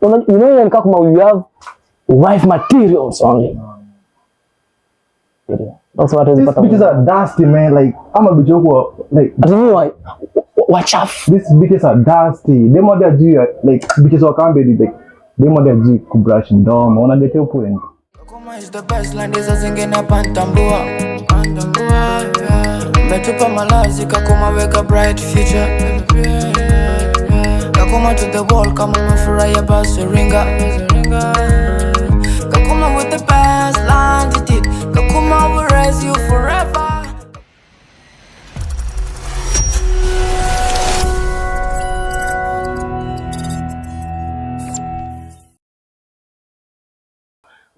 You know in Kakuma we have wife materials only. That's what These bitches are dusty, man. Like, I'm a bitch who like wachafu. These bitches are dusty. Them other G like bitches wa kambi like them other G kubrush mdomo. Una get your point. Kakuma is the best land, hizo zingine pantambua. Umetupa malazi Kakuma, weka bright future. Kakuma to the wall, kama umefurahia basi ringa. Kakuma with the best land you did. Kakuma will raise you forever.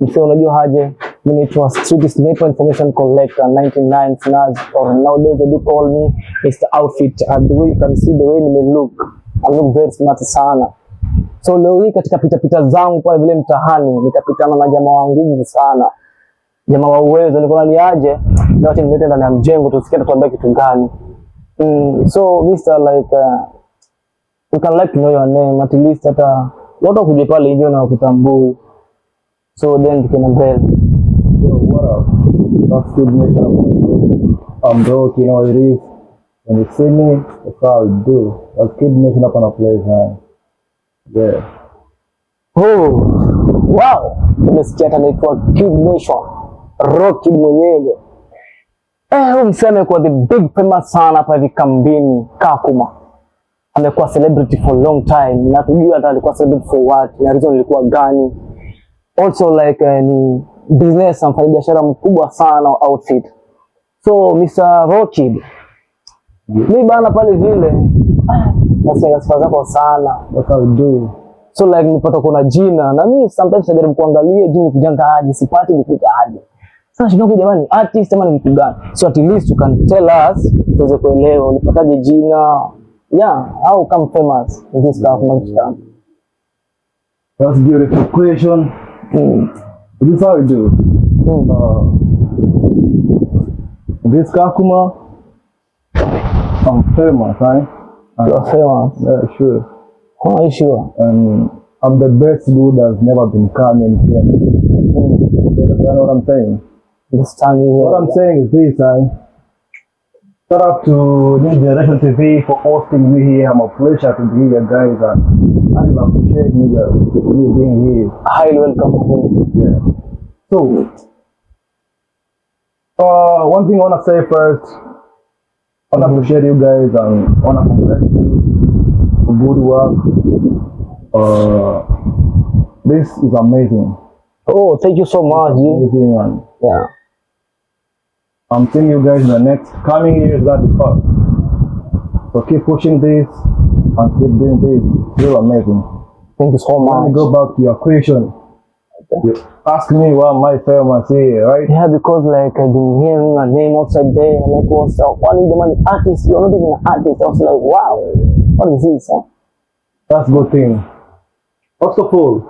Msee, unajua haje, mimi naitwa Street Sniper Information Collector 99 Snaz, or nowadays they do call me Mr. Outfit. And the way you can see the way nime look, I look very smart sana. So leo hii katika pita pita zangu pale vile mtaani nikapitana na jamaa wa nguvu sana, jamaa wa uwezo. Niko ni aje na wacha nimlete ndani ya mjengo tusikie atatuambia kitu gani. So Mr. like we can like to know your name at least, hata watu wakuje pale nje na wakutambui. So then tukienda mbele. Yo, what up? That's Kid Nation. I'm broke, you know what it is. When you see me, that's how I do. That's Kid Nation up on a place, man. Yeah. Oh, wow. Nimesikia hata naitwa Kid Nation. Rock Kid mwenyewe. Eh, huyu msee amekuwa the big famous sana hapa hivi kambini Kakuma. Amekuwa celebrity for long time. Na tujui hata alikuwa celebrity for what, na reason ilikuwa gani. Also like ni business, mfanyabiashara mkubwa sana wa outfit. So Mr. Rockid, mi bana pale vile nasikia sifa zako sana. That's how we do. So like nipata kuna jina na mimi sometimes najaribu kuangalia jina kujanga aje, sipati nikuja aje. Sasa shida yangu jamani, artist ama ni mtu gani? So at least you can tell us tuweze kuelewa ulipataje jina. Yeah, how come famous in this Kakuma town? That's a beautiful question. This is how we do. This Kakuma, I'm famous, right? You are famous. Yeah, sure. Oh, you sure? And I'm the best dude that's never been coming here. You understand what I'm saying? This time you What I'm saying is this, shout out to New Generation TV for hosting me here. I'm a pleasure to be here, guys, and I really appreciate nigga me being here. Highly welcome. Yeah. So, one thing I wanna say first, I wanna appreciate you guys and I wanna congrats you for good work. This is amazing. Oh, thank you so much. Amazing, and Yeah. I'm seeing you guys in the next coming years. That'll be fun. So keep pushing this and keep doing this. It's real amazing. Thank you so Let me much. go back to your question. You ask me why my famous here, right? Yeah, because like I've been hearing your name outside there, and like, what's up? One of the money artist, you're not even an artist. I was like, wow, what is this? Huh? That's a good thing. First of all,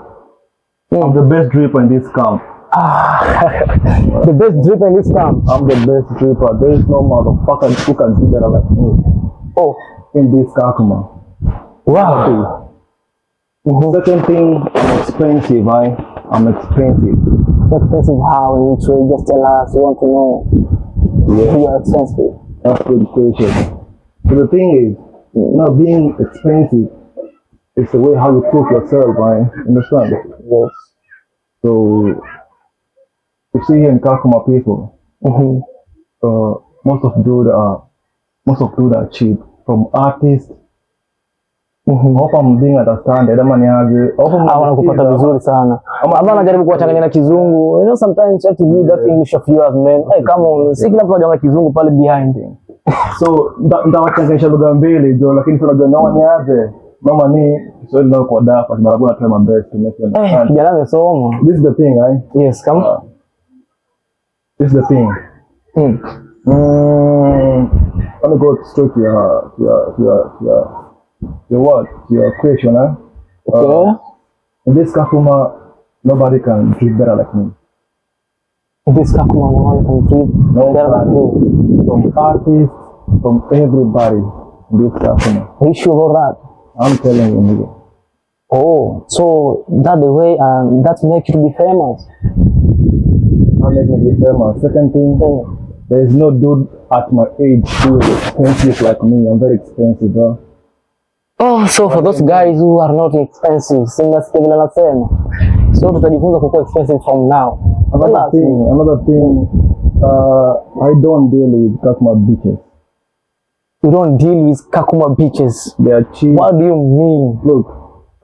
I'm the best dripper in this camp. Ah, the best dripper in this camp. I'm the best dripper. There is no motherfucker who can do better like me Oh, in this Kakuma. wow. Second thing, I'm expensive, right? I'm expensive. Expensive how? In which way? Just tell us. We want to know. Yeah. You are expensive. That's a good question. So the thing is, you know, being expensive is the way how you cook yourself, right? Understand? Yes. So you see here in Kakuma people, most of dude are cheap. From artists. Hope I'm being understood. Ama ni aje? Hope I'm Wanakupata vizuri sana. Ama anajaribu kuwachanganya na Kizungu. You know sometimes you have to do that English of yours, man. Hey, come on. Si kila mtu anajua Kizungu pale behind. So ndawachanganisha lugha mbili jo, lakini tunajua noma ni aje. Noma ni Kiswahili nao kwa dafa, but I'm gonna try my best to make you understand. Kijana amesoma. This is the thing, right? Yes, come. This is the thing. Let me go straight to your question, eh? Okay. In this Kakuma, nobody can drip better like me. In this Kakuma, no one can drip better like you. From artists, from everybody in this Kakuma. Are you sure about that? I'm telling you, nigga. Oh, so that the way and that make you to be famous. That make me be famous. Second thing, there is no dude at my age who is expensive like me. I'm very expensive, bro. Oh, so for those guys who are not expensive, si mnasikia vile nasema. So tutajifunza kukuwa expensive from now. Another thing, I don't deal with Kakuma bitches. You don't deal with Kakuma bitches. They are cheap. What do you mean? Look,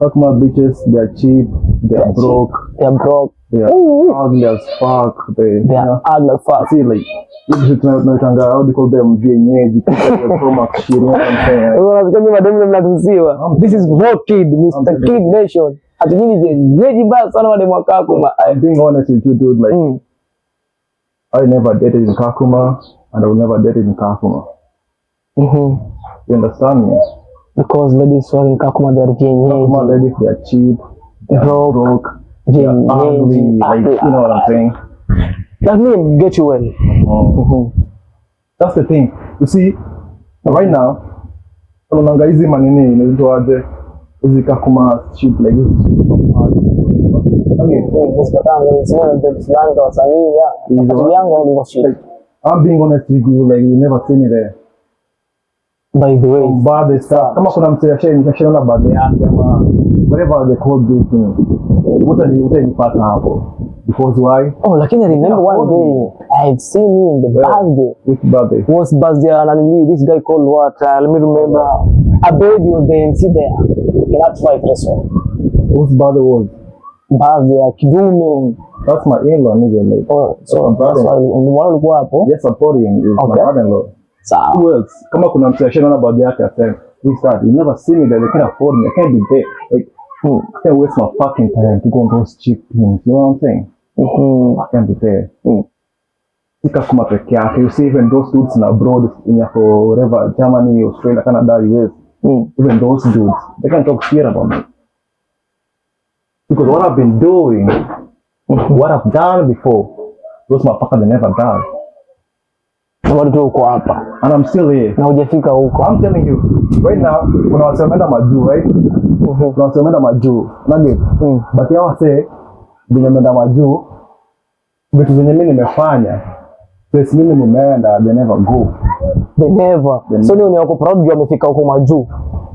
Kakuma bitches, they are cheap, they are They are cheap. Broke, They are broke. They are Ooh. Ugly as fuck. They, They you are know, ugly as fuck. See, like, hivi tunaitanga, how do you call them, vienyeji, people Pro Max shit, you know what I'm saying? Wewe unasikia nyinyi mademu mnatusiwa. This is Raw Kid, Mr. I'm Kid Nation. Ati nyinyi vienyeji mbaya sana mademu wa Kakuma. I'm being honest with you, dude, like, I never dated in Kakuma, and I will never date in Kakuma. You understand me? Because ladies who are in Kakuma, they are Kakuma vienyeji. Ladies, they are cheap, they are Broke. Broke, they are ugly, Vienyeji. Like, you know what I'm saying? Let me get you well. That's the thing. You see, right now, unaonanga hizi manini inaitwaje? Hizi Kakuma shit, like hizi. Okay, Fulani za wasanii ya. Hizo- Akili yangu ilivyo shit. Like, I'm being honest with you, like, you never see me there. By the way, Birthday stuff. Kama kuna msee ashaona birthday yake ama whatever they call this thing, utanipata hapo. Because why? Oh, lakini I remember one day I had seen you in the Where? Birthday. Which birthday? Was birthday and this guy called what? Let me remember. Abedi was the MC there. In that fight restaurant. Whose birthday was? Birthday ya Kidume. That's my in-law, nigga. Like, Oh, so my that's brother. why mbona ulikuwa hapo? Just supporting is my brother-in-law. Sawa. Who else? Kama kuna msee ashaona birthday yake aseme, we start. You never see me there. They can't afford me. I can't be there. Like, I can't waste my fucking time to go on those cheap things. You know what I'm saying? Mhm. I can't be there. Si Kakuma peke yake. You see, even those dudes in abroad, in for whatever, Germany, Australia, Canada, US, even those dudes, they can talk shit about me. Because what I've been doing, what I've done before, those motherfuckers, they never done. Na bado tu uko hapa And I'm still here. Na hujafika huko. I'm telling you, right now, kuna wasee wameenda majuu, right? Kuna wasee wameenda majuu, unaget? Mm. But hao wasee venye wameenda majuu, vitu zenye mimi nimefanya, place mimi nimeenda, they never go. They never. They So ni wenye wako proud juu wamefika huko majuu.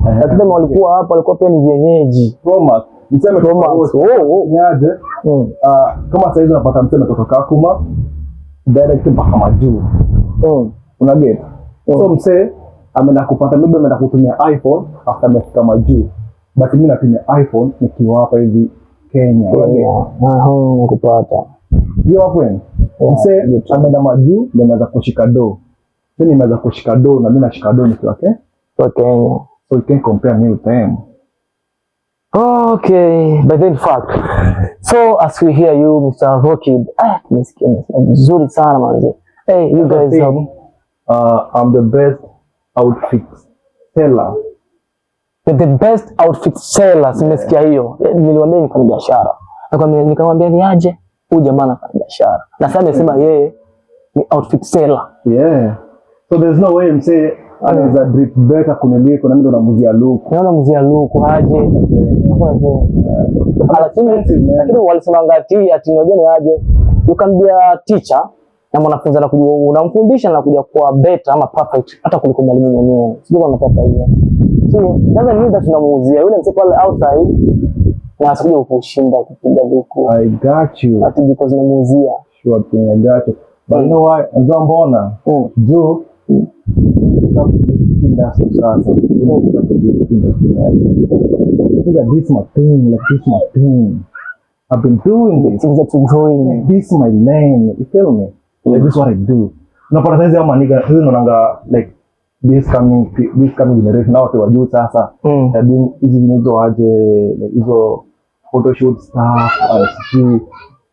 Lakini kama walikuwa hapa walikuwa pia ni vienyeji. Pro Max. Niseme Pro Max. Oh. Niaje? Kama saizi unapata msee ametoka Kakuma direct mpaka majuu. Una get? So msee ameenda kupata, maybe ameenda kutumia iPhone after amefika majuu. But mimi natumia iPhone nikiwa hapa hivi Kenya. Una get? Aha, nakupata. Hiyo hapo yani. Yeah, Msee get. Ameenda majuu ndio ameweza kushika do. Mimi nimeweza kushika do na mimi nashika do nikiwa ke. Kwa Kenya. So you can't compare me with them. Okay, but then fuck. So as we hear you, Mr. Rockid, ah, tumesikia umesema vizuri sana manze. Hey, you Another guys thing, have I'm the best outfit seller. The best outfit sellers, nimesikia hiyo. Eh, niliwaambia ni mfanya biashara. Nikamwambia ni aje? Huyu jamaa anafanya biashara. Na sasa amesema yeye ni outfit seller. Yeah. So there's no way msee anaweza drip better kuniliko na mimi ndo namuzia luku. Naona mzee luku aje. Lakini Expensive, man. lakini walisemanga ati unajua ni aje? You can be a teacher na mwanafunzi anakuja unamfundisha na kuja kuwa better ama perfect hata kuliko mwalimu mwenyewe. Sijui kama unapata hiyo. So doesn't mean that tunamuuzia yule msee pale outside na asikuja kukushinda kupiga luku. I got you. Ati because namuuzia. Sure thing, I got you. But you know why? Unajua mbona? Juu industry sasa. This industry, man. Nigga, this my thing, like this my thing. I've been doing this. Things that you're growing. Like, this is my lane. You feel me? Like, this is what I do. Unapata saizi ama nigga, saizi naonanga like this coming generation now watu wa juu sasa. They're doing hizi zinazo aje, like hizo photoshoot stuff, sijui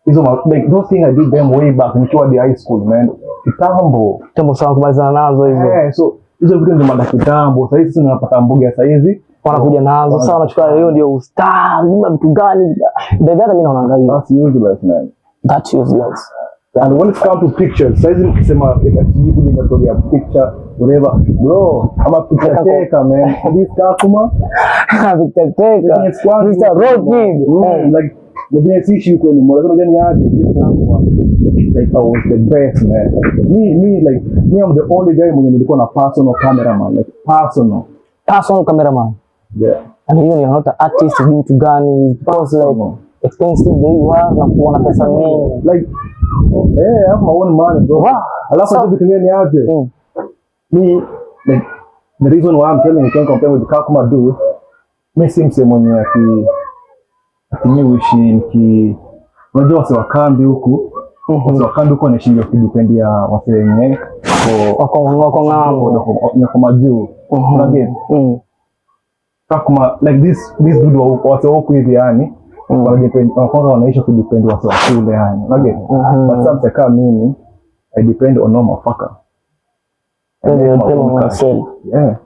hizo like those things I did them way back nikiwa the high school, man. Kitambo. Kitambo sana kumalizana nazo hizo. Eh, so hizo vitu ndio mada kitambo. Sasa hizi sisi tunapata mboga ya saizi Wanakuja nazo sasa wanachukua hiyo ndio ustar, sijui vitu gani. Bedhara mimi naona hiyo. That's useless, man. That's useless. And when it comes to pictures, saizi mkisema like, sijui kuja story ya picture whatever, bro, I'm a picture taker, man. This Kakuma, Picture taker. Yes, kwangu. Mr. Rocky. Like the thing is issue kweli mbona unajua ni aje this Kakuma, like I was the best, man. Me like me, I'm the only guy mwenye nilikuwa na personal cameraman, like personal. Personal cameraman. Yeah. And even you're not an artist, sijui vitu gani, because like Personal. Expensive the way you are na kuona pesa mingi. Like, eh, I have my own money, bro. Alafu vitu vingine ni aje? Me, like, the reason why I'm telling you can't compare with Kakuma dude, mi si msee mwenye ati mi uishi niki, unajua wase wa kambi huku, wase wa kambi huku wanaishingi wakidependia wase wenye Wako ng'ambo. Wako majuu. Unaget? Mm. Kakuma, like this dude wa huku, wase wa huku hivi yani wanadepend, kwanza wanaishi wakidepend wase wa shule yani, unaget? Mhm. But sasa msee kama mimi, I depend on no motherfucker. I Then make you my depend own on cash. yourself. Yeah.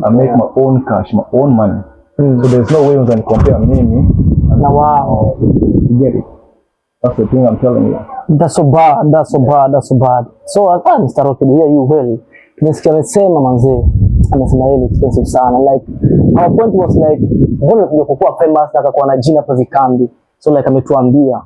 I make my own cash, my own money. So there's no way unaweza compare mimi Na wao. You get it? That's the thing I'm telling you. That's so bad, that's so bad, that's so bad. So, Mr. Rocky, yeah, you well. Tumesikia amesema manzee, amesema yeye ni expensive sana. Like, our point was like, mbona alikuja kukuwa famous na akakuwa na jina hapa vikambi. So like ametuambia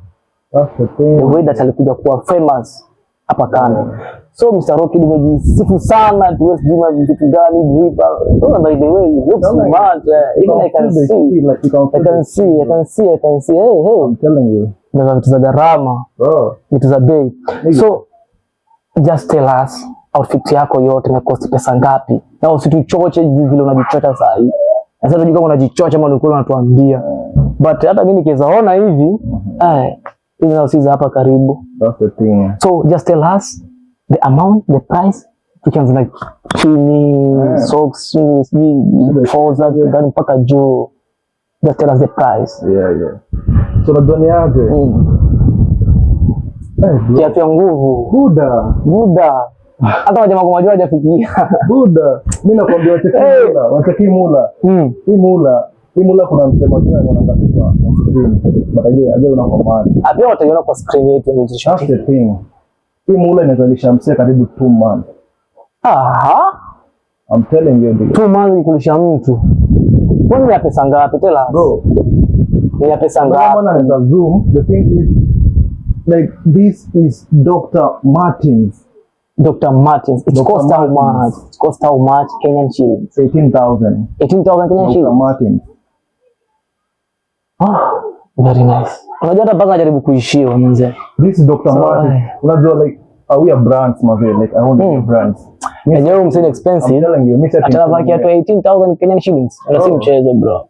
That's the the thing. way that alikuja kuwa famous hapa kambi. So Mr. Rocky, nimejisifu sana tu sijui vitu gani drip. Oh, by the way, you look Like, smart. You Even I can feel the see. shit, like you can I feel can the see, I shit, can see, I can see. Hey, hey. I'm telling you. Umevaa vitu za gharama, Bro. Vitu za bei. Nigga. So just tell us outfit yako yote imecost pesa ngapi, na usituchoche juu vile unajichocha saa hii. Na sasa tujue kama unajichocha ama ni ukweli unatuambia, but hata mimi nikiweza ona hivi, eh, hizi nao si za hapa karibu. That's the thing. So just tell us the amount, the price, tukianza na chini, socks, sijui trouser gani mpaka juu. Just tell us the price. Yeah. So unajua ni aje? Eh, bro. Kiatu ya nguvu. Buda. Buda, hata wajamaa kwa majua hawajafikia. Buda. Mimi nakwambia wacheki Hey. mula, wacheki mula. Hii mula kuna msemo jina anaona kwa screen. But aje una kwa macho. Ah, pia wataiona kwa screen yetu ya That's the thing. Hii mula inazalisha msee karibu 2 months. Aha. I'm telling you, dude. 2 months kulisha mtu. Kwani ni ya pesa ngapi? Tell us. Bro, Ni ya pesa ndio ngapi? maana naweza zoom. The thing is, like, this is Dr. Martens. Dr. Martens. It Dr. cost how Martens. much? It cost how much Kenyan shillings? 18,000. 18,000 Kenyan Dr. shillings. Martens. Ah, very nice. Unajua hata mpaka najaribu kuishiwa mzee. This is Dr. So, Martens. eh. Unajua, like, we are brands, mazee. Like, I want to be brands. Enyewe msee ni I'm expensive. telling you, mimi si ati Atavaa kiatu 18,000 Kenyan shillings. Na si Oh. mchezo, bro.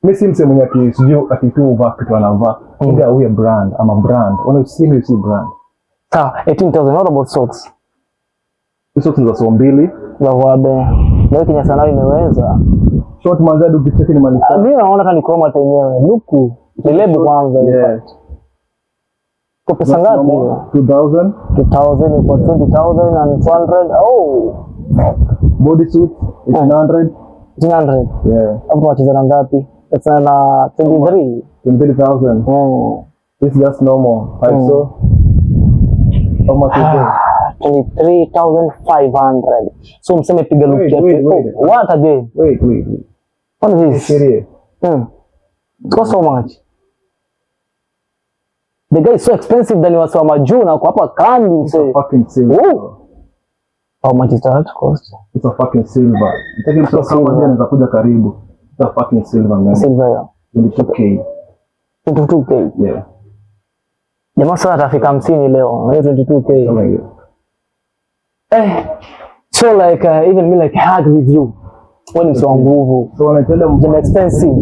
Mimi si msee mwenye ati sijui ati tu uvaa kitu anavaa. Mm. We are brand. I'm a brand. When you see me, you see brand. Sawa, 18,000. What about socks? Hizo socks ni za so mbili. Za wabe. Leo Kenya sanaa imeweza. Short manzi hadi ukicheki ni mali Ah, safi. mimi naona kama ni Chroma yenyewe. Luku. Ni label kwanza. In fact. Kwa pesa ngapi hiyo? 2000. 2000 kwa 20,200. Oh, Bodysuit 1800. 1800. Yeah. Hapo wacheza na ngapi? Sasa na 23. 23,000. This is just normal. Five so. How much is it? 23,500. So mseme piga look Wait, yake. wait, wait. Oh, what again? Wait, wait, wait. What is this? Sheria. It costs so much. The guy is so expensive than wasi wa majuu na kwa hapa kambi msee. Fucking silver. Oh. How much is that cost? It's a fucking silver. Nataka mtu kama Silver. anaweza kuja karibu. It's a fucking silver, man. Silver ya 22K. 22K. Yeah. Jamaa sasa atafika 50 leo. Hiyo 22K. Something like that. Eh. So like even me like hug with you. Wewe ni mtu wa nguvu. So when I tell them Them expensive.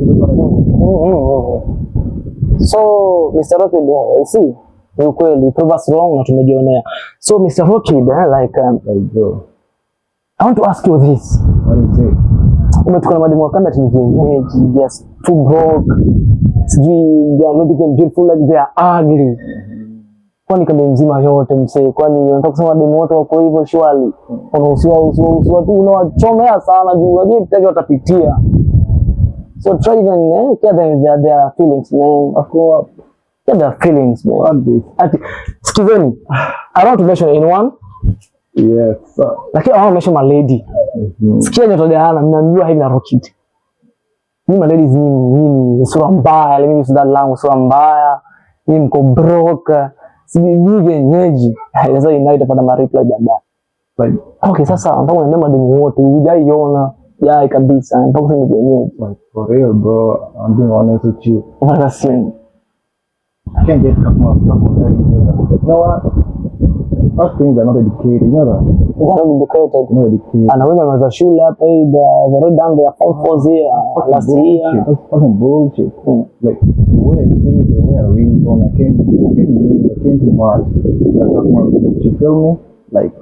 So Mr. Rockid, see, ni ukweli, prove us wrong na tumejionea. So Mr. Rockid, like Like, bro, I want to ask you this. What is it? Umetukana mademu wa kambi ati ni vienyeji, they are too broke. Sijui they are not even beautiful, like they are ugly. Kwani kambi mzima yote msee, kwani unataka kusema mademu wote wako hivyo shwali? Unahusiwa usiwa usiwa tu unawachomea sana juu unajua kitaki watapitia. So try even care their feelings, man. Ako Get their feelings, man. Fuck this. Ati, sikizeni. I don't want to mention anyone, Yes, sir. Lakini I want to mention my lady. Sikia nyota Diana, mnamjua hivi na Rockit. Nyinyi ma ladies, nyinyi ni sura mbaya, mimi sura langu sura mbaya. Nyinyi mko broke. Si nyinyi vienyeji. Sasa itapata ma reply baadaye. Like, Okay, sasa mpaka unaambia mademu wote hujaiona jai kabisa mpaka useme vienyeji. Like for real, bro. I'm being honest with you. Unataka simu. I can't get couple ladies. You know what? First thing, they're not educated. You know that? They're not educated. They're not educated. Ana wengi wamemaliza shule hapa hivi, they already done their form fours here last year. Bullshit. That's fucking bullshit. Like the way I think, the way I reason, I can't do much. Like, you feel me? Like,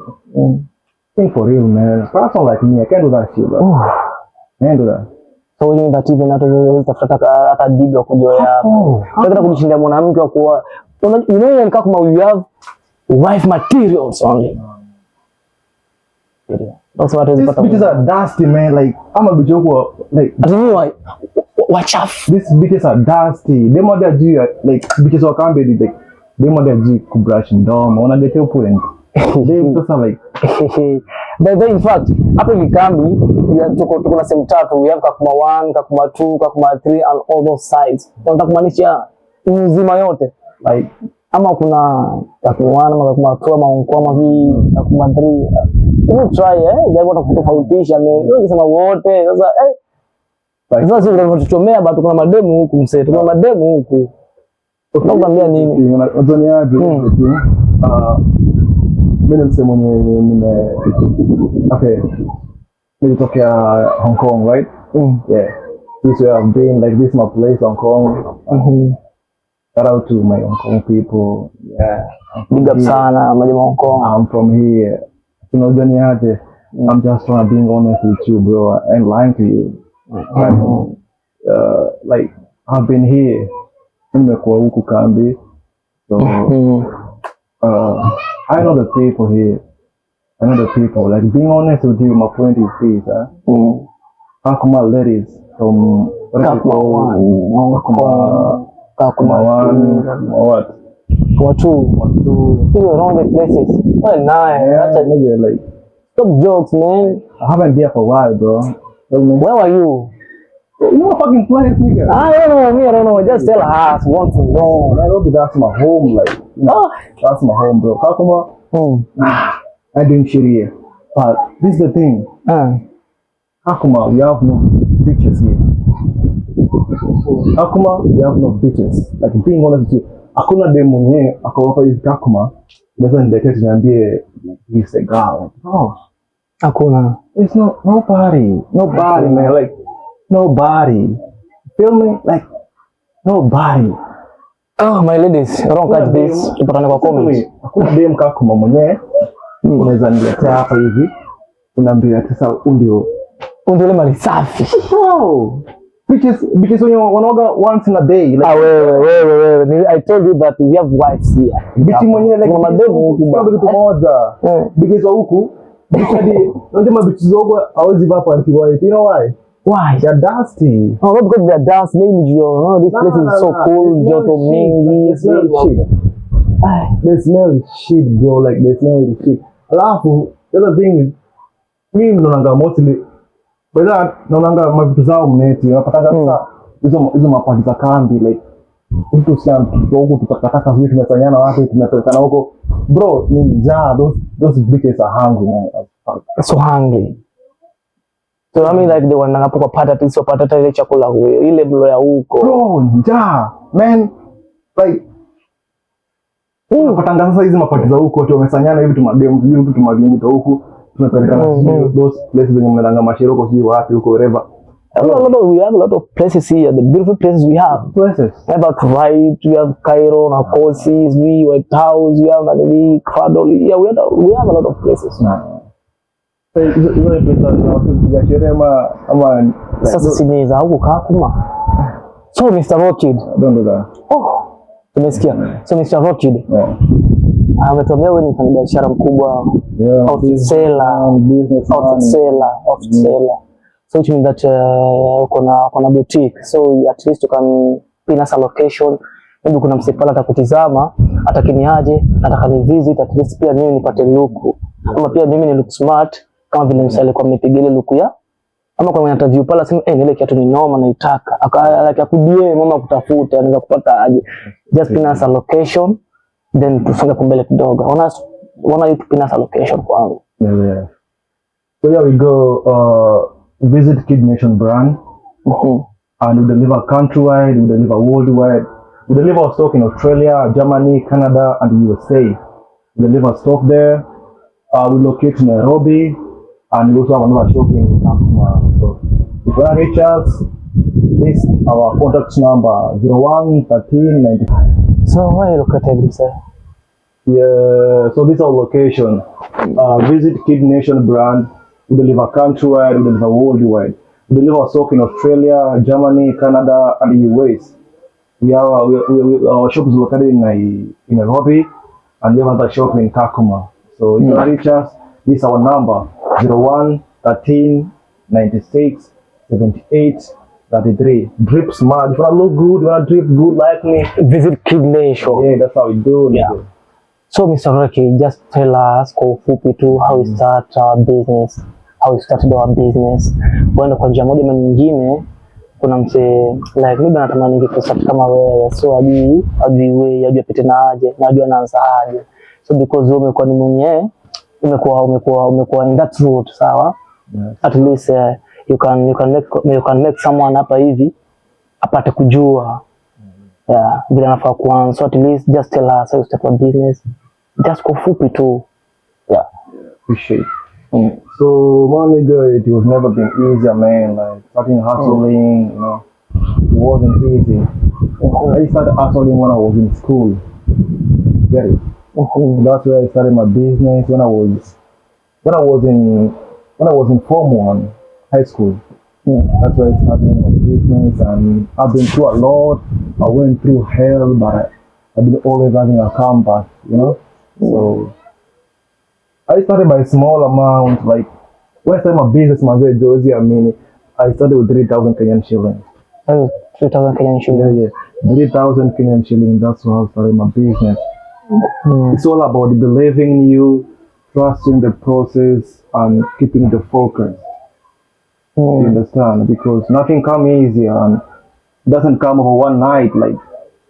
think for real, man. Person like me, I can't do that shit, bro. I can't do that. So you mean that even hata huwezi tafuta hata bibi wa kujoya hapa. Oh, Unataka kujishindia mwanamke wa kuwa, you know, in Kakuma you have wife materials only. That's what is These bitches are dusty, man. Like, I'm a bitch who like Ati nyinyi wachafu. These bitches are dusty. Them other G, like bitches wa kambi, like them other G kubrush mdomo. Una get your point. They sasa like By the way, in fact, hapa hivi kambi tuko na sehemu tatu. We have Kakuma 1, Kakuma 2, Kakuma 3 and all those sides. Unataka kumaanisha nzima yote like ama kuna Kakuma 1 ama Kakuma 2 ama Nkwama vi Kakuma 3? Hebu try, jaribu hata kutofautisha mimi. Wewe ukisema wote sasa, like sasa sisi tunatuchomea, but kuna mademu huku msee, kuna mademu huku. Unakwambia nini? Unadhani aje? Mimi ni msee mwenye nime okay, nilitokea Hong Kong, right? Mm. Yeah. This is where I've been, like this is my place, Hong Kong. Shout out to my Hong Kong people. Yeah. I'm from Big up here. sana majamaa Hong Kong. I'm from here. Unajua ni aje? I'm just trying to being honest with you, bro. I ain't lying to you. Like I've been here. Nimekuwa huku kambi. So I know the people here. I know the people. Like being honest with you, my point is this, huh? Kakuma ladies from what is it Kakuma called? 1, Hong Kong, Kakuma Kakuma 1, 2, Kakuma what? Kakuma 2. Kakuma 2. You around the places. Well, nine. Yeah, Acha nigga, like stop jokes, man. I haven't been here for a while, bro. Tell me. Where were you? You know fucking place, nigga. I don't know, me, I don't know. Just tell us. Want to know. Nairobi, that's my home, like, you know, Oh. that's my home, bro. Kakuma, I doing shit here. But this is the thing. Kakuma, we have no bitches here. Kakuma, we have no bitches. Like being honest with you, hakuna dem mwenyewe ako hapa hivi Kakuma, naweza niletee niambie like, he's a girl. Like, bro, Hakuna. there's no nobody, nobody, man. Like nobody. Feel me? Like nobody. Oh, my ladies, don't catch this. Tupatane kwa comment. Hakuna dem Kakuma mwenyewe unaweza niletea hapa hivi unaambia sasa huu ndio Ndio ile mali safi. Bro, bitches wenye wanaoga once in a day, like Ah, wewe wewe wewe. I told you that we have wives here. Bitch mwenyewe like Kuna mademu huku sio bwana. kitu moja. Bitches wa huku, bitch hadi unajua mabitches wa huku hawezi vaa panty white. You know why? Why? They're dusty. Oh, not because they are dust, maybe you know, this place is so Nah, cool, they smell joto shit. mingi. They smell shit. They smell shit, bro. Like they smell shit. Alafu the other thing is mimi naonanga mostly, but naonanga mavitu zao mneti unapatanga sasa hizo mapati za kambi, like mtu sia huku tutakataka sijui tumesanyana wapi tumepelekana huko, bro, ni njaa. Those bitches are hungry, man, as fuck. So hungry. So I mean, like they wananga kwa pata tu sio pata hata ile chakula huyo, ile mlo ya huko. Bro, njaa, man, like unapatanga sasa hizi mapati za huko watu wamesanyana hivi tumademu sijui huku tumavingi huku tumepelekana sijui those places zenye mnaendanga mashiroko sijui wapi huko wherever. A lot of, we have a lot of places here, the beautiful places we have. Places. We have Right, we have Cairo, Nakosi, we White House, we have Nairobi, Cradle. Yeah, we have a lot of places. Hizo ni place za watu kupiga sherehe ama like, Sasa si ni za huku Kakuma. So Mr. Rothschild. Don't do that. Oh, tumesikia. So Mr. Rothschild Yeah. ametuambia wewe ni mfanyabiashara mkubwa, Yeah, outfit seller, business man. Outfit seller, outfit seller. So which means that uko na boutique. So at least you can pin us a location Maybe kuna msee pale atakutizama, atakiniaje, nataka ni visit at least pia mimi nipate luku. Ama pia mimi ni look smart kama vile msee alikuwa amepiga ile luku ya ama kwa mwenye interview pale asema, "Eh, ile kiatu ni noma, naitaka." Aka like akudie mama kutafuta, anaweza kupata aje? Just pin us a location, then tusonge hapo mbele kidogo. Wana you to pin us a location kwangu. Yeah. So here we go. Visit Kid Nation brand, and we deliver countrywide, we deliver worldwide. We deliver our stock in Australia, Germany, Canada, and the USA. We deliver stock there. We locate in Nairobi, and we also have another shop in Kakuma. So if you want to reach us, this our contact number 01 13 90. So where you located, msee? Yeah, so this is our location. Visit Kid Nation brand. We deliver countrywide, we deliver worldwide. We deliver stock in Australia, Germany, Canada, and the US. We have we, our shop is located in Nairobi, and we have another shop in Kakuma. So if you want to reach us, this is our number 01 13 96 78 33. Drip smart. If you want to look good, you want to drip good like me. Visit Kid Nation. Yeah, that's how we do. Yeah. Nigga. So Mr. Rocky, just tell us kwa ufupi tu how we start our business, how we started our business. Huenda kwa njia moja ama nyingine kuna msee like maybe anatamani kustart kama wewe, so ajui way, ajui apite na aje, na ajui anaanza aje. So because wewe umekuwa ni mwenye umekuwa in that route, sawa? Yes. At least you can make someone hapa hivi apate kujua, yeah, vile anafaa kuanza. So at least just tell us how you start your business, just kwa ufupi tu, yeah. Appreciate. So, my nigga, it was never been easier, man. Like starting hustling, it wasn't easy. I started hustling when I was in school. Get it? Mhm. That's where I started my business when I was in Form One, high school. That's where I started my business, and I've been through a lot. I went through hell, but I've been always having a comeback. So I started by small amount, like when I started my business, my Josie, I mean, I started with 3,000 Kenyan shillings. Oh, 3,000 Kenyan shillings. Yeah. 3,000 Kenyan shillings. That's how I started my business. It's all about believing in you, trusting the process, and keeping the focus. You understand? Because nothing come easy and doesn't come over one night. Like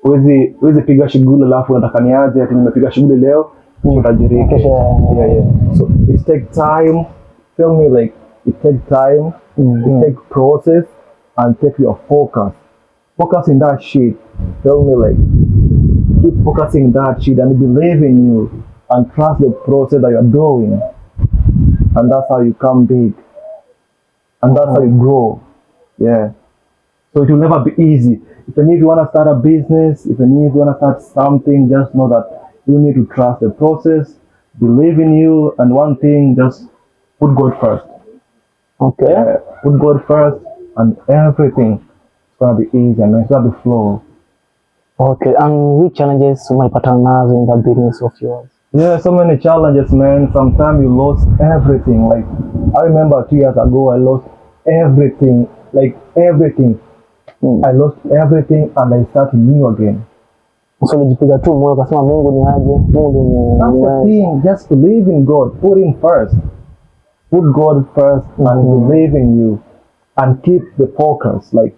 huwezi piga shughuli alafu unataka niaje ati nimepiga shughuli leo utajirike. Kesho, Yeah. So it take time. Feel me? Like it take time. It take process and take your focus. Focus in that shit. Feel me? Like keep focusing that shit and believe in you and trust the process that you're doing. And that's how you come big. And that's how you grow. Yeah. So it will never be easy. If any of you want to start a business, if any of you want to start something, just know that you need to trust the process, believe in you, and one thing, just put God first. Yeah, put God first, and everything is gonna be easy. I mean, it's gonna be flow. Okay. And which challenges umepatana nazo in that business of yours? Yeah, so many challenges, man. Sometimes you lost everything. Like I remember 2 years ago, I lost everything. Like everything. I lost everything, and I started new again. So ulijipiga tu moyo ukasema Mungu ni aje, Mungu ni That's the ni thing. Just believe in God. Put Him first. Put God first and believe in you and keep the focus. Like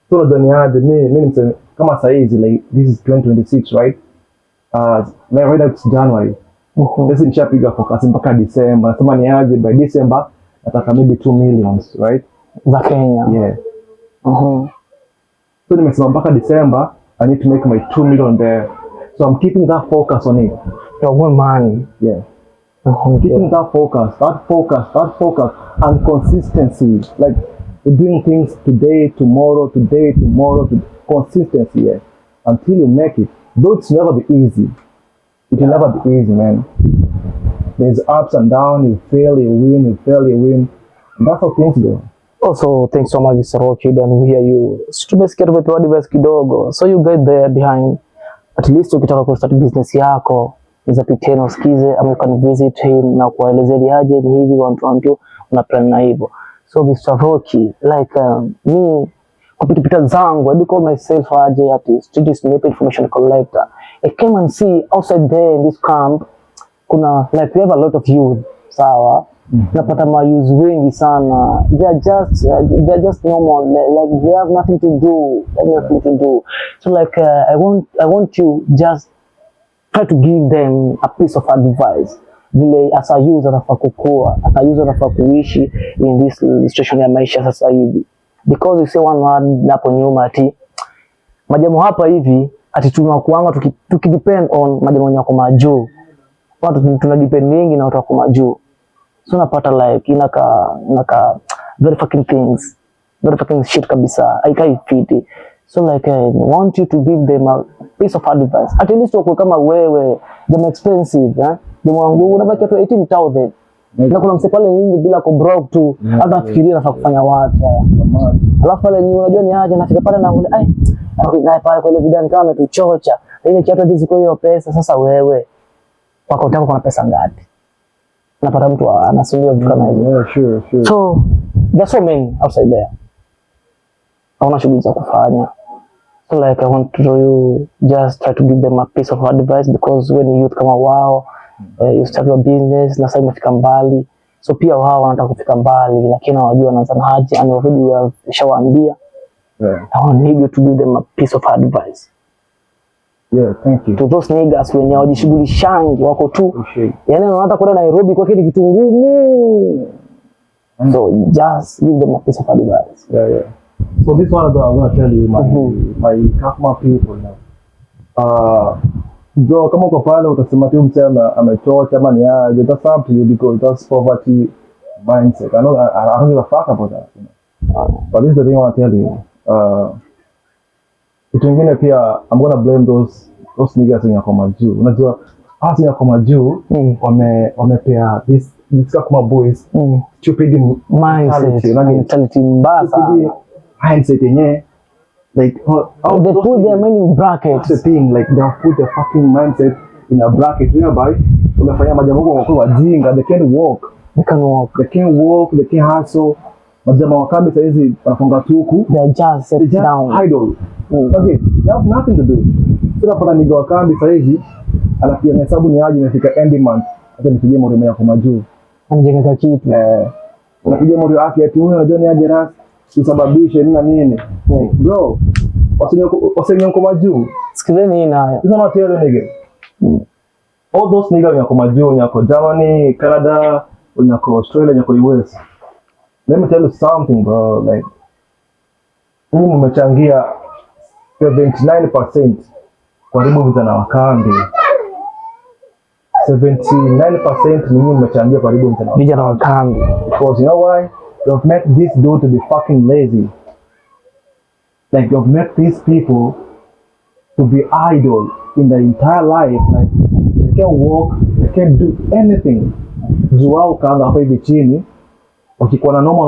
so unajua ni aje, mi niseme kama saizi, like this is 2026, right? Right now it's January. Sasa nishapiga focus mpaka December. Nasema ni aje, by December nataka maybe 2 millions, right? Za Kenya. Yeah. So nimesema mpaka December I need to make my 2 million there. So I'm keeping that focus on it. Your own money. Yeah. Keeping that focus, that focus, that focus, and consistency. Like you're doing things today, tomorrow, today, tomorrow, to consistency, yeah, until you make it. Though it's never be easy. It will never be easy, man. There's ups and downs. You fail, you win, you fail, you win. And that's how things go. Also, thanks so much, Mr. Rocky, and we hear you. Si tumesikia tumepewa advice kidogo. So you get there behind. At least ukitaka ku start business yako, unaweza pitia na usikize ama you can visit him na kuwaelezea aje ni hivi, one two one two, una plan na hivyo. So Mr. Rocky, like me Kwa pitapita zangu, I do call myself aje ati street sniper information collector. I came and see outside there in this camp kuna, like, we have a lot of youth, sawa? Napata mayouth wengi sana, they are just normal, like they have nothing to do, they have nothing to do. So like I want you just try to give them a piece of advice vile as a youth anafaa kukua, as a youth anafaa kuishi in this situation ya maisha sasa hivi, because you say one word hapo nyuma ati majamo hapa hivi ati tunakuanga tukidepend on majamo wenye wako majuu, watu tuna depend mingi na watu wako majuu. So unapata like inaka very fucking things, very fucking shit kabisa, haikai fiti. So like I want you to give them a piece of advice, at least wakuwe kama wewe, them expensive, eh, dem wangu unabaki tu 18,000 na kuna mse pale nyingi bila ko broke tu, hata afikiria nafaa kufanya wapi. Alafu pale nyingi unajua ni aje, nafika pale na ngule ai naye pale kwa ile video kama ametuchocha ile kiatu hizi kwa hiyo pesa. Sasa wewe kwa akaunti yako kuna pesa ngapi? Unapata mtu anasumbua vitu kama hizo. Yeah, sure. So there's so many outside there, hawana shughuli za kufanya. So like I want to you just try to give them a piece of advice, because when youth kama wao, you start your business na sasa imefika mbali, so pia wao wanataka kufika mbali, lakini hawajui wanaanza na aje, and already we have shawaambia. I want need you to give them a piece of advice Yeah, thank you. To those niggas wenye hawajishughulishangi, wako tu Appreciate. Yani wanaona kwenda Nairobi kwake ni kitu ngumu, so just give them a piece of advice. Yeah. So this one I'm gonna tell you, my my Kakuma people now. Jo, kama uko pale utasema tu msee amechocha ama ni aje, that's up to you because that's poverty mindset. I know I don't give a fuck about that. But this is the thing I want to tell you. Kitu ingine pia, I'm gonna blame those niggas wenye wako majuu. Unajua hao wenye wako majuu wamepea this Kakuma boys stupid mindset mentality, unajua? Mentality mbaya Stupid sana. Mindset yenyewe like oh, They those put their niggas- mind in That's brackets. the thing, like they have put their fucking mindset in a bracket whereby wamefanya majamaa huko wakuwa wajinga, they can't walk. They can walk. They can't walk, they can't hustle. Majamaa wa kambi saizi wanafunga tuku. They are just They set just down. Idle. Okay, they have nothing to do. So unapata nigga wa kambi saizi anapiga hesabu ni aje, imefika end month, acha nipigie mori mwenye kwa majuu. Anajenga kitu. Eh, unapiga mori wake ati huyu unajua ni aje ras usababishe nini na nini. Bro, wasenye wako majuu. Sikizeni hii nayo. Hizo not tell you nigga. All those nigga wenye wako majuu, wenye wako Germany, Canada, wenye wako Australia, wenye wako US. Let me tell you something, bro, like nyinyi mmechangia 79% kuharibu vijana wa kambi. 79% ni nyinyi mmechangia kuharibu vijana wa Vijana wa kambi. Because you know why? You have made this dude to be fucking lazy. Like you have made these people to be idle in their entire life. Like they can't walk, they can't do anything. Juu wao kaanga hapa hivi chini, wakikuwa na noma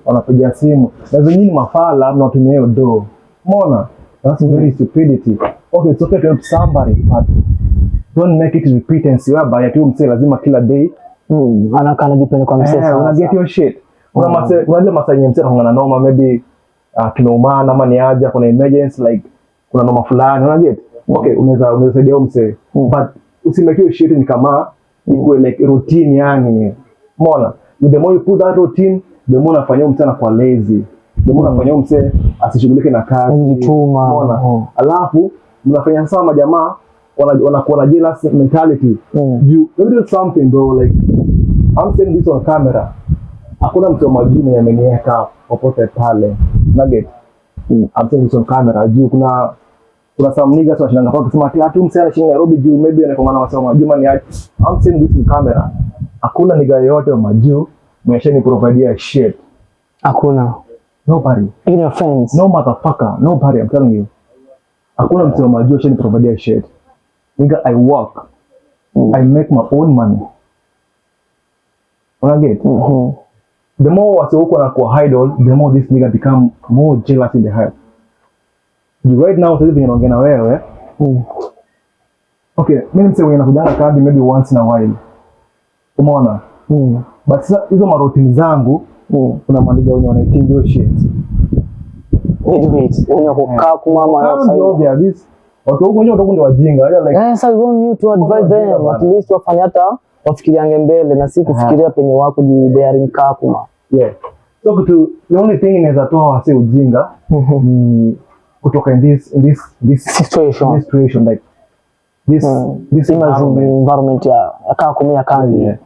wanapiga simu. Na venye ni mafala mnatumia hiyo do. Umeona? That's very stupidity. Okay, it's okay to help somebody, but don't make it repeatance whereby ati huyu msee lazima kila day Anakaa anajipenda kwa msee Eh, una sasa. get your shit. Kuna mase, unajua masaa yenye msee anakuwa na noma, maybe kimeumana ama ni aje, kuna emergency, like kuna noma fulani, una get? Okay, unaweza saidia huyo msee. But usimake hiyo shit ni kama ikuwe like routine yani. Umeona? The more you put that routine, the more unafanya huyo msee anakuwa lazy. The more unafanya huyo msee asishughulike na kazi. Kujituma. Umeona? Mm. Alafu mnafanya sasa majamaa wanakuwa na jealous mentality. You, let me do something, bro, like I'm saying this on camera. Hakuna mtu wa majuu mwenye ameniweka popote pale. Nugget. I'm saying this on camera. Juu kuna some niggas wanashindana kwa kusema ati ati msee anashinda Nairobi juu maybe anakuwa na wasema majuu ni aje. I'm saying this in camera. Hakuna nigga yoyote wa majuu mwenye ashani providea shit. Hakuna. Nobody. Even your friends. No motherfucker. Nobody, I'm telling you. Hakuna mtu wa majuu ashani providea shit. Nigga, I work. I make my own money. Una get? Mhm. The more wase huko wanakuwa idle, the more this nigga become more jealous in the heart. Juu right now sasa hivi naongea na wewe, okay, mimi msee mwenye nakujanga kambi maybe once in a while. Umeona? But sasa hizo maroutine zangu kuna manigga wenye wanaitingi hiyo shit. Deadbeat. Wenye kukaa kumama Kama outside. ndio obvious this watu huko nje, watu huko ndio wajinga. Unajua, like Sasa we want you to advise them Bana. At least wafanye hata wafikiriange mbele na si kufikiria penye wako juu they are in Kakuma. Yeah. So kitu, the only thing inaweza toa wase ujinga ni kutoka in this Situation. this situation, like this this Sima environment. Environment ya Kakuma, ya kambi. Yeah.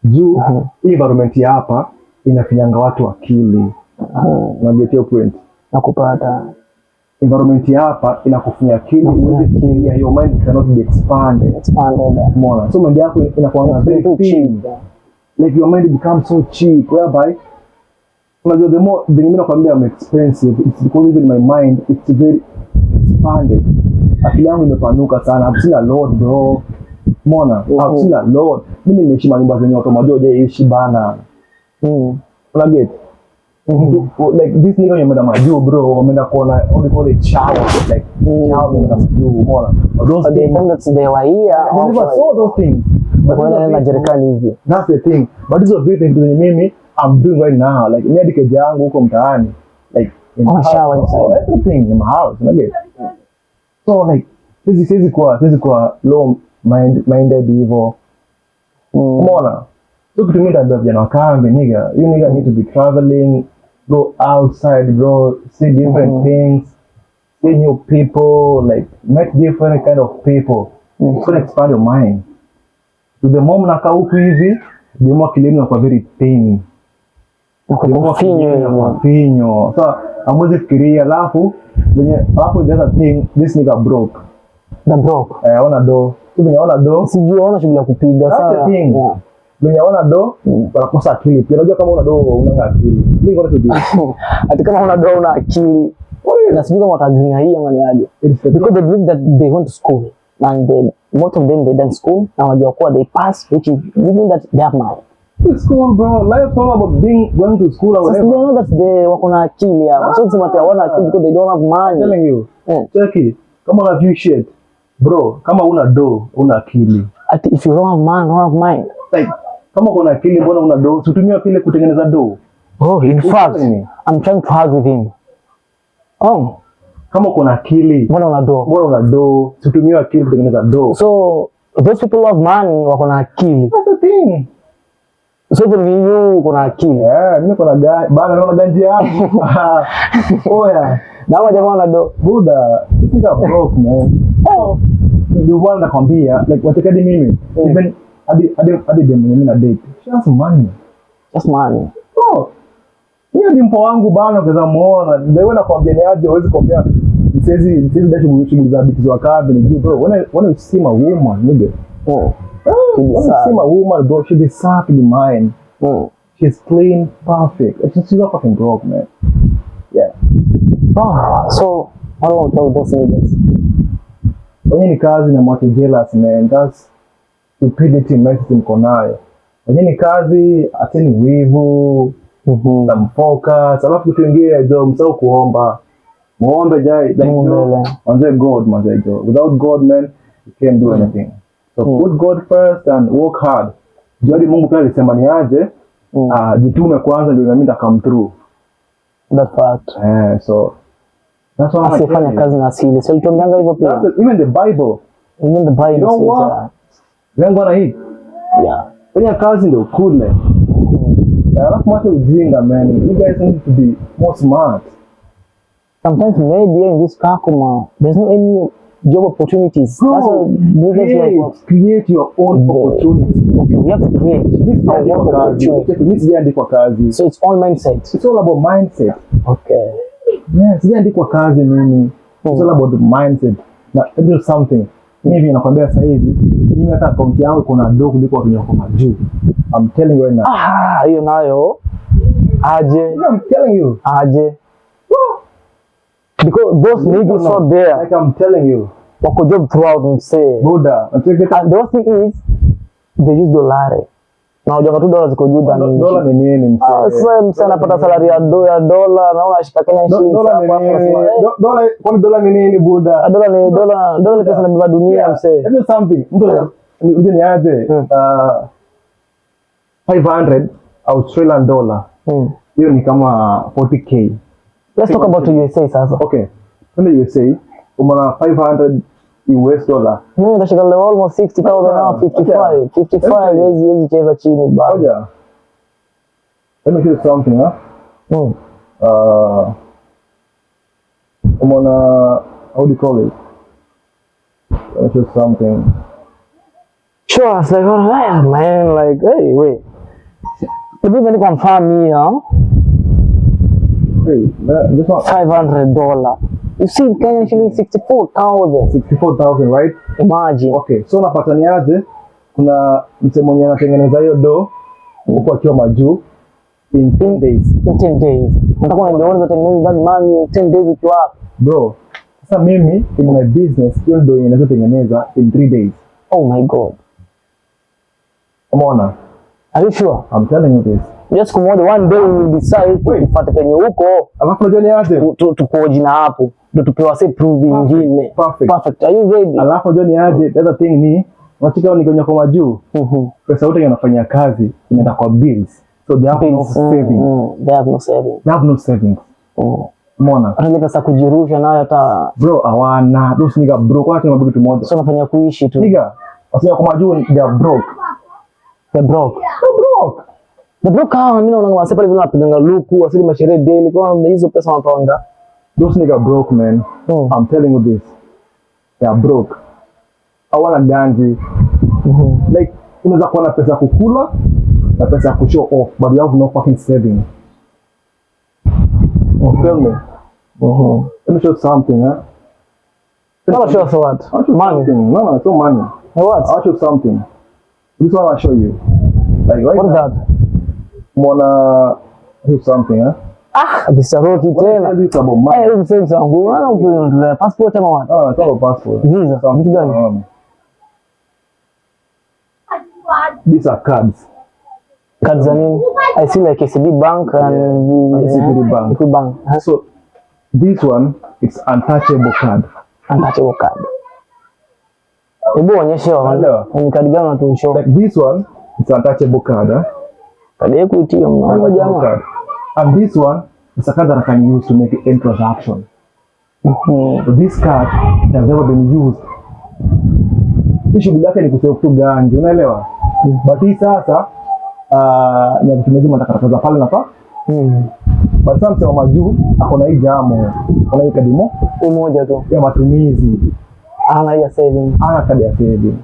Juu hii environment ya hapa inafinyanga watu akili. Unaget your point? Na kupata. Environment ya hapa inakufinya akili, huwezi fikiria, your mind cannot be expanded. Expanded. Umeona? So mind yako inakuwa very Too thin. cheap. Like your mind becomes so cheap whereby, unajua, the more venye mimi nakwambia I'm expensive, it's because even my mind, it's very expanded. Akili yangu imepanuka sana. I've seen a lot, bro. Umeona? I've seen a lot. Mimi nimeishi manyumba zenye watu majua hujaishi, bana. Unaget? Like this nigga wameenda majuu, bro, wameenda kuona what they call it, shower, like shower, wameenda majuu, umeona? Those But the things time that they were here, they never saw those things. But wanaenda these na are things- jerikani hivi. That's the thing. But these are vitu zenye mimi I'm doing right now. Like mimi hadi keja yangu huko mtaani. Like in Oh, my house, shower inside. oh, everything in my house. Unaget? So like siwezi kuwa low minded hivyo. Umeona? So kitu mimi nitaambia vijana wa kambi, nigga, you nigga need to be traveling, go outside, bro, see different things, see new people, like meet different kind of people. It's gonna expand your mind. So the more mnakaa huku hivi, the more akili yenu inakuwa very thin. The more akili Finyo yenu inakuwa hivyo. finyo. So hamwezi fikiria, alafu venye alafu the other thing, this nigga broke. The broke. Eh, hawana do. So venye hawana do, Sijui hawana shughuli ya kupiga That's sana. the thing. Venye hawana do, wanakosa akili pia. Unajua kama una do unanga akili. Mimi ngoja tu. Ati kama una do una akili. Na sijui kama watagree na hii ama ni aje. It's the Because they believe that they went to school and they, most of them, they done school na wanajua kuwa they pass, which is meaning that they have money. It's school, bro. Life's all about being going to school or Sasa whatever. they know that they wako na akili hapa. So kusema ati hawana akili because they don't have I'm money. telling you. Cheki. Kama una view shit, bro, kama una do, una akili. Ati if you don't have money, don't have mind. Like kama uko na akili, mbona una do? Usitumie akili kutengeneza do. Oh, in fact, telling me? I'm trying to argue with him. Oh, Kama uko na akili, mbona una do? Mbona una do? Usitumie akili kutengeneza do. So those people who have money wako na akili. That's the thing. So even you uko na akili. Yeah, mimi niko na gari bana, naona ganji yangu. Oya, Na hawa jamaa wana do. Buda, this nigga broke, man. Oh, ndio maana nakwambia, like watekadi mimi, even hadi dem mwenye mimi na date, she has money. Just money. Oh, hiyo ni mpo wangu bana, ukaweza muona. Ndio wewe nakwambia ni aje, huwezi kuambia siwezi dash shughuli za bitches wa kambi ni juu, bro. When I see my woman, nigga. When I see my woman, bro, she deserves to be mine. She's clean, perfect. She's not fucking broke, man. Yeah. Oh, so I don't want to tell those niggas. Wenye ni kazi na mwache jealous, man. That's stupidity message mko nayo. Wenye ni kazi, acheni wivu, na mfocus. Alafu kitu kingine jo, msahau kuomba. Muombe jai, like Mungu jo, mbele. manze God, manze jo. Without God, man, you can't do anything. So put God first and work hard. Juu hadi Mungu pia alisema ni aje, ah, jitume kwanza ndio nami come through. That fact. Eh, so that's what I'm Asiyefanya telling you. kazi na asili. So alituambianga hivyo pia. That's even the Bible. Even the Bible You know says what? that. Then gonna eat. Yeah. Fanya kazi ndio ukule. Eh, alafu mwache ujinga, man. You guys need to be more smart. Sometimes maybe in this Kakuma, there's no any job opportunities. Bro, That's why niggas like, create your own opportunity. Okay, we have to create Mimi our own sijaandikwa kazi. opportunity. Mimi sijaandikwa kazi. So it's all mindset. It's all about mindset. Okay. Yeah, sijaandikwa kazi mimi. It's all about the mindset. Na let me do something. Mimi nakwambia sasa hizi, mimi hata akaunti yangu kuna do kuliko watu wako majuu. I'm telling you right now. Ah, hiyo nayo aje? Yeah, I'm telling you. Aje? Because those niggas out there Like I'm telling you. Wako job throughout, msee. Buda, nataka And the worst thing is they use dollar. Na unajua tu dola ziko juu than dola ni nini, Ah, msee? sasa msee anapata salary ya dola, naona ashika Kenya shillings Dola hapo, ni alafu nini? anasema, eh, Dola, kwani dola ni nini, buda? Ah, dola ni pesa inabeba dunia, Yeah, msee. let me something. Mtu mtu ni aje? 500 Australian dollar. Hiyo ni kama 40K. Let's talk about USA sasa. Okay, twende USA, umeona 500 US dollar. Mimi nitashika leo almost 60,000 now, 55. 55 hezi cheza chini bado. Ngoja. Let me show you something, huh? Umeona, how do you call it? Let me show you something. Sure, I was like, oh yeah, man, like, hey, wait. The people confirm me, huh? Hey, this one $500. You see, in Kenya shilling 64,000. 64,000, right? Imagine. Okay, so unapata ni aje? Kuna mse mwenye anatengeneza hiyo do huku akiwa majuu in 10 days. In 10 days. Nataka uniambie tengeneza that money in 10 days ukiwa hapa. Bro, sasa mimi in my business hiyo do inaweza tengeneza in 3 days. Oh my God. Umeona? Are you sure? I'm telling you this. Just siku moja, one day we will decide tufuate penye huko. Alafu unajua ni aje? Tukoji na hapo. Ndio tupewa say proof nyingine. Perfect. Perfect. Are you ready? Alafu unajua ni aje? The other thing ni unachika ni kwenye kwa majuu. Pesa yote inafanya kazi inaenda kwa bills. So they have no savings. They have no savings. They have no savings. Umeona? Hata ile pesa kujirusha nayo hata Bro, hawana. Those nigga broke. Wacha niwaambie kitu moja. sio nafanya kuishi tu. Nigga, wasio kwa majuu they are broke. They broke. They broke. The broke hawa mimi naona wase pale vile wanapiganga luku, wasili masherehe daily kwa hizo pesa wanapanga. Those nigga broke, man. I'm telling you this. They are broke. Hawana ganji. Like unaweza kuwa na pesa kukula na pesa ya kushow off, but you have no fucking saving. You feel me? Let me show you something, huh? Not show us what? I'll show you Money. something. No, no, it's not money. What? I'll show you something. This one I'll show you. Like right What is now, that? Wanna do something, huh? Ah, Mr. Rocky What I tena. tell you it's about money. Eh, huyu msee msangu. Maana ukiona passport ama what? No, it's not about passport. Visa. Something, Vitu gani? These are cards. Cards za nini? I see like KCB Bank and And Equity Bank. Equity Bank. Huh? So this one it's untouchable card. Untouchable card. Hebu onyeshe waone. Elewa. Ni kadi gani unatuonyesha? Like this one, it's untouchable card. Huh? Kadi ya Equity hiyo mnaona Untouchable jamaa. card. And this one is a card that I can use to make any transaction. So this card has never been used. Hii shughuli yake ni kusave tu ganji, unaelewa? But hii sasa ni ya kutumia zile matakataka za pale na pa. But sasa msema majuu ako na hii jamo, ako na hii kadimo Hii moja tu. Ya matumizi, Ana hii ya saving. Ana kadi ya saving.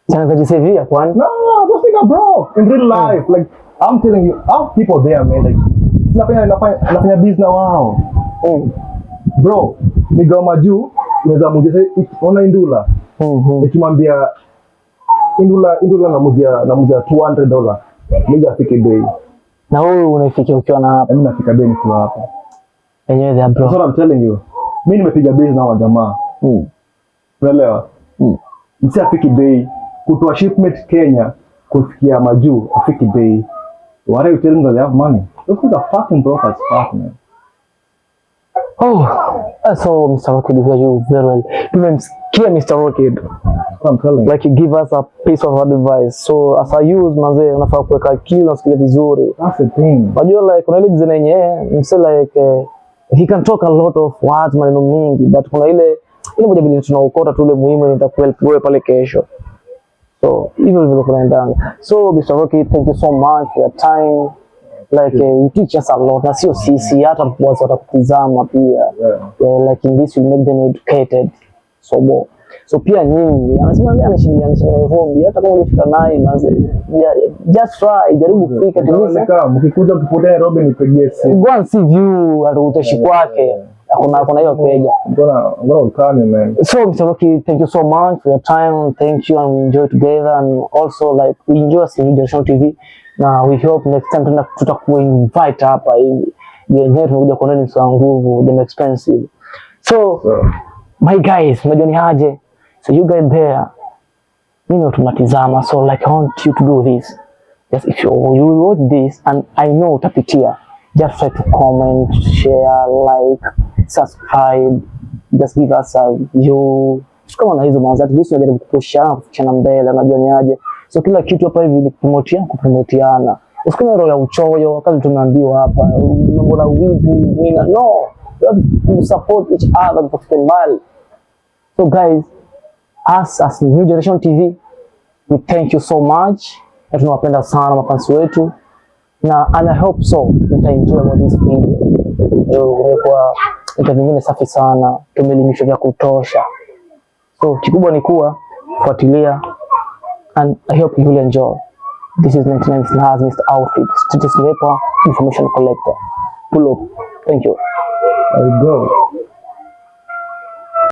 Sana kujisavia kwani? No, those things are broke in real life. Like I'm telling you, our people there, man. Like nafanya business na wao. Bro, nigga majuu unaweza muuzia, ona Indula. Nikimwambia Indula namuzia $200. Nigga afike bei. Na wewe unaifikia ukiwa na hapa. Na mimi nafika bei nikiwa hapa. Yenyewe they are That's broke. what I'm telling you. Mimi nimepiga bei na wa jamaa. Unaelewa? Msi afiki bei kutoa shipment Kenya kufikia majuu afiki bei. What are you telling them that they have money? Those people are fucking broke as fuck, man. Oh, so Mr. Rocky, we hear you very well. Tumemsikia Mr. Rocky. That's what I'm telling you. Like he give us a piece of advice. So as a youth manze, unafaa kuweka akili unasikia vizuri. That's the thing. Unajua like kuna ile design yenye mse like he can talk a lot of words, maneno mingi, but kuna ile moja vile tunaokota tu ile muhimu yenye itakuhelp wewe pale kesho. So hivyo ndivyo kunaendanga. So Mr. Rocky, thank you so much for your time. Like you teach us a lot, na sio sisi, hata watu watakutizama pia. Yeah, like in this will make them educated. So bo. So pia nyinyi anasema ndiye anashinda Nairobi, hata kama ulifika naye manze, yeah, just try, jaribu kufika at least. Kama mkikuja mkipotea Nairobi nipigie simu. Go and see view utaishi kwake. Kuna hiyo keja. I'm gonna call you, man. So Mr. Rocky, thank you so much for your time. Thank you, and we enjoy together, and also like we enjoy seeing Generation TV. Na we hope next time tena tutakuwa invite hapa hivi. Yenyewe tumekuja kuona ni msa nguvu, them expensive. So So, my guys, unajua ni aje? So you guys there, mimi ndo tunatizama, so like I want you to do this. Just if you watch this and I know utapitia, just try to comment, share, like, subscribe, just give us a view. Kama na hizo manzi, at least unajaribu kupushana, kufikishana mbele, unajua ni aje. So kila kitu hapa hivi ni kupromotiana, kupromotiana. Usikuwe na roho ya uchoyo kama tumeambiwa hapa, mambo na wivu nina, no, we have to support each other tufike mbali. So guys, us as New Generation TV, we thank you so much na tunawapenda sana mafans wetu na and I hope so mtaenjoy about this video. Ndio imekuwa interview nyingine safi sana, tumeelimishwa vya kutosha. So kikubwa ni kuwa fuatilia and I hope you will enjoy. This is 99 Snaz, Mr. Outfit, Street Sniper, Information Collector. Pull up. Thank you. There we go.